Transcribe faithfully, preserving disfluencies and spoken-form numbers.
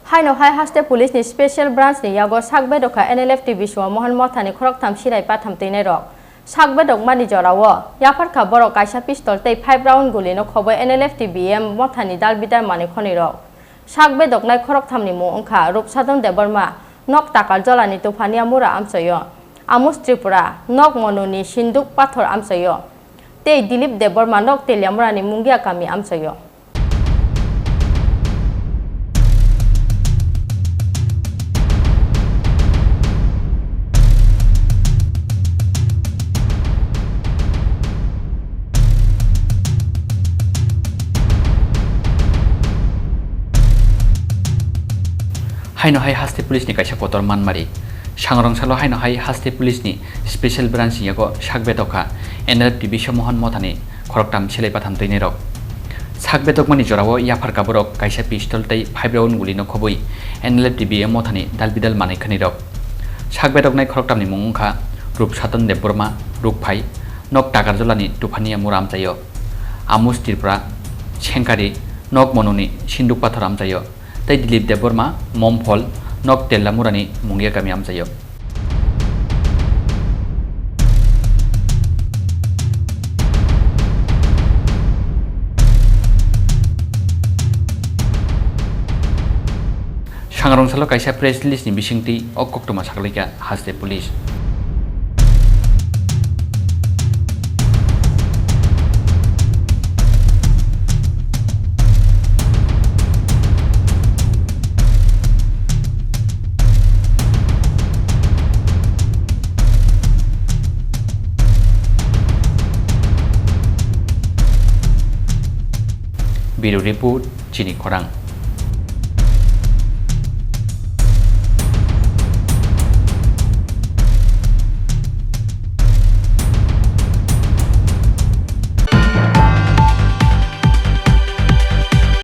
Haino hai haste police ni special branch ni yago sak bedokha N L F T B Biswa Mohan Mothani khoroktham silai patham twinai rok. Sak bedokmani jorao yapharkha borok kaisa pistol tei five round guli no khoboi N L F T B M Mothani dal bidal manwi khonwi rok. Sak bedoknai khoroktham ni mung wngkha Rupsadon Debbarma, nok Takarjolani Tuphania Mura amchaio, Amus Tripura, nok Monuni Sinduk Pathor amchaio, tei Dilip Debbarma, nok Teliamurani Mungia Kami amchaio. Haino hai haste police ni kaisa kotor manmari. Sangrong salo haino hai haste police ni special branch ni yago sak bedokha N L F T B Biswa Mohan Mothani khoroktham silai patham twinai rok. Sak bedokmani jorao yapharkha borok kaisa pistol tei five round guli no khoboi N L F T B M Mothani dal bidal manwi khani rok. Sak bedoknai khoroktham ni mung wngkha Rupsadon Debbarma, Rukphai, nok Takarjolani Tuphania Mura amchaio, Amus Tripura, Sengkari, nok Monuni Sinduk Pathor amchaio, tei Dilip Debbarma, Momphol, nok Tellamurani Mungia Kami amchaio. Sangrong salo kaisa press release ni bisingtwi o koktwma saklikha haste police. Bureau Report, Chini Khorang.